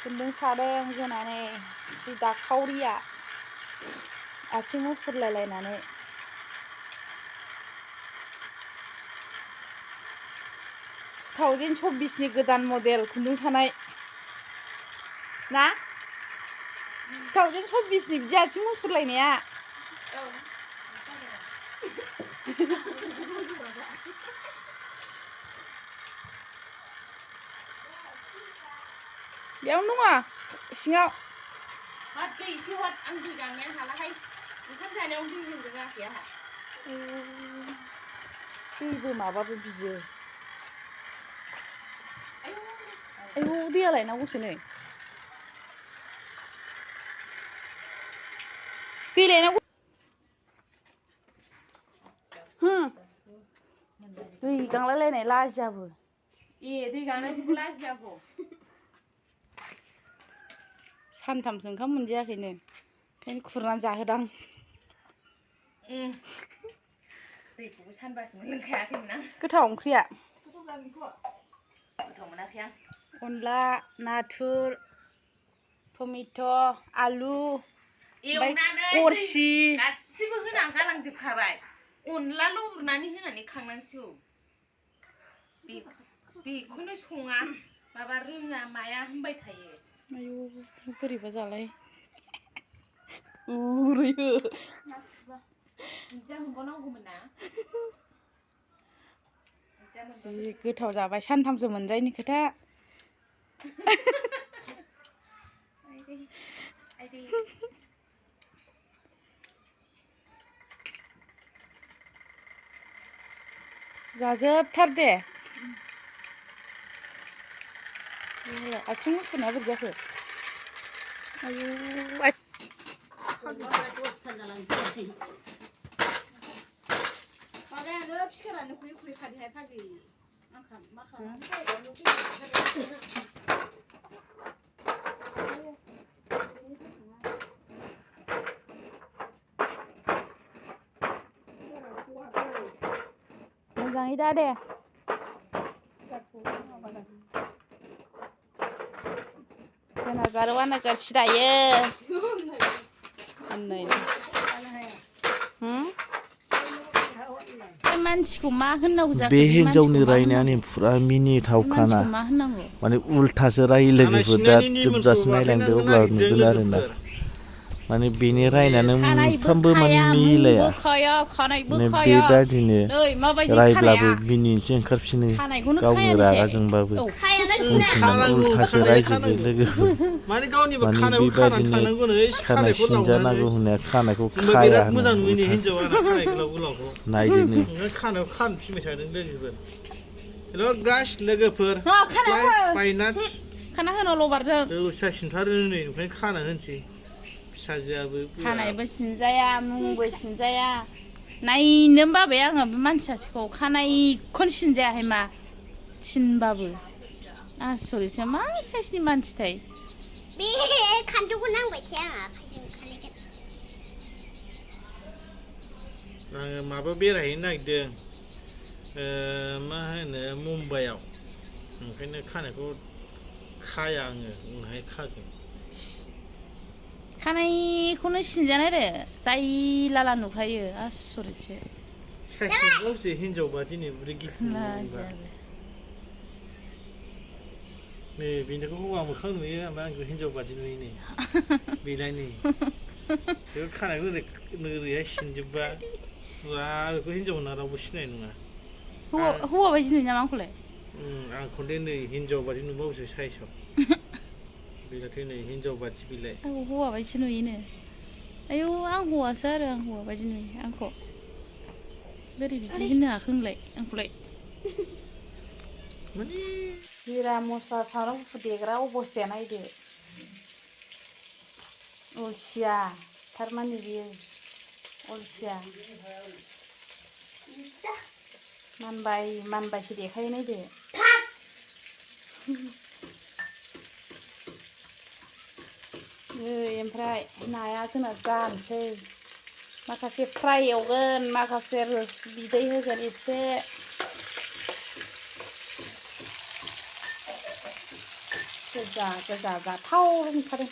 खुन्दुं सादों जोंना नै सि दाखावरिया आथिं मुफुरलायलायनानै 2024 नि गोदान मडेल खुन्दुं सानाय ना 2024 नि बिदि आथिं मुफुरलायनाया बेयाव नङा सिङाव मा दै एसे हर आं दै गांनाया हालाहाय ओंखाम जानायाव दै लोंदों आंहा दैबो माबाबो बियो आयौ दैया लायनांगौसो नै दै लायनांगौ दै गांलायलायनाय लाजियाबो दै गांनायखौबो लाजियाबो सानथामसो ओंखाम मोनजायाखैनो ओंखायनो खुरनानै जाहोदां दैखौबो सानबासो मोनलोंखायाखैमोन आं गोथाव ओंख्रिया गोथाव मोनाखै आं अनला नाथुर टमेट' आलु एवनानै गरसि गासिबो होनानै गालांजोबखाबाय अनलाल' उरनानै होनानै खांनांसिगौ बेखौनो सङा माबा रोङा माया होनबाय थायो आयौ बोरैबा जालाय उरैयो दुन्दिया मोनबावनांगौमोन ना जि गोथाव जाबाय सानथामसो मोनजायैनि खोथा जाजोबथार दे आथिं मुफुरनाया बोरै जाखो आयौ माबायानो फिसारानो खुयै खुयै खारैहाय फाग्लि मा खालामनो मोजाङै दा दे जोंना जारौआ नोगोर सि दायो मानसिखौ मा होननांगौ जाखो बे हिनजावनि रायनायानो फुरा मिनिथावखाना माने उल्थासो रायो लोगोफोर दा जोबजासे नायलांदो अब्ला नुगोन आरोना माने बेनि रायनायानो मोनफ्रामबो माने मिलाया बेबायदिनो रायब्लाबो मिनिनोसो ओंखारफिनो गावनो रागा जोंबाबो उनफिननानै उल्थासो रायजोबो लोगोफोर माने बेबायदिनो खानाय सिनजानांगौ होननाया खानायखौ खाया नायदो नै खानायाव खानफिनबाय थादों लोगोफोर हेल' गास लोगोफोर खाना होनो लबारजों दौसा सिनथारो नै ओंखायनो खाना होनोसै फिसाजोआबो खानायबो सिनजाया मुंबो सिनजाया नायनो बाबाय आङो बे मानसि सासेखौ खानायखौनो सिनजायाहाय मा सिनबाबो आसरितसो मा साइसनि मानसिथाय बे खानजंखौ नांबाय थाया आङो माबा बेरायहैनो नागिरदों मा होनो मुम्बाइआव ओंखायनो खानायखौ खाया आङो उनावहाय खागोन खानायखौनो सिनजानो आरो जाय लाला नुखायो आसरितसो साइसखौसो हिनजाव बादिनो बुरै गिख्रंबा नै बेनिखौ हौवा मोखां नुयो ओमफ्राय आंखौ हिनजाव बादि नुयो नै बेलाय नै बे खानायखौ ओरैहाय सिनजोबबा फुरा बेखौ हिनजाव होनना रावबो सिनाय नङा हौवा बायदि नुयो नामा आंखौलाय आंखौनो नै हिनजाव बादि नुबावोसो साइसआव बेलाथो नै हिनजाव बादि बिलाय हौवा बायदिसो नुयोनो आयौ आं हौवासो आरो आं हौवा बायदि नुयो आंखौ बोरै बिदि होननो हाखो नोंलाय आंखौलाय जिरा मस्ला सामब्राम गुफुर देग्रा अबस्थाया नायदो अलसिया थारमाने बियो अलसिया मानबायसो देखायो नायदो ओमफ्राय नाया जोंना जानोसै माखासे फ्राय एवगोन माखासे बिदै होगोन एसे गोजा गोजा जाथाव नुथारो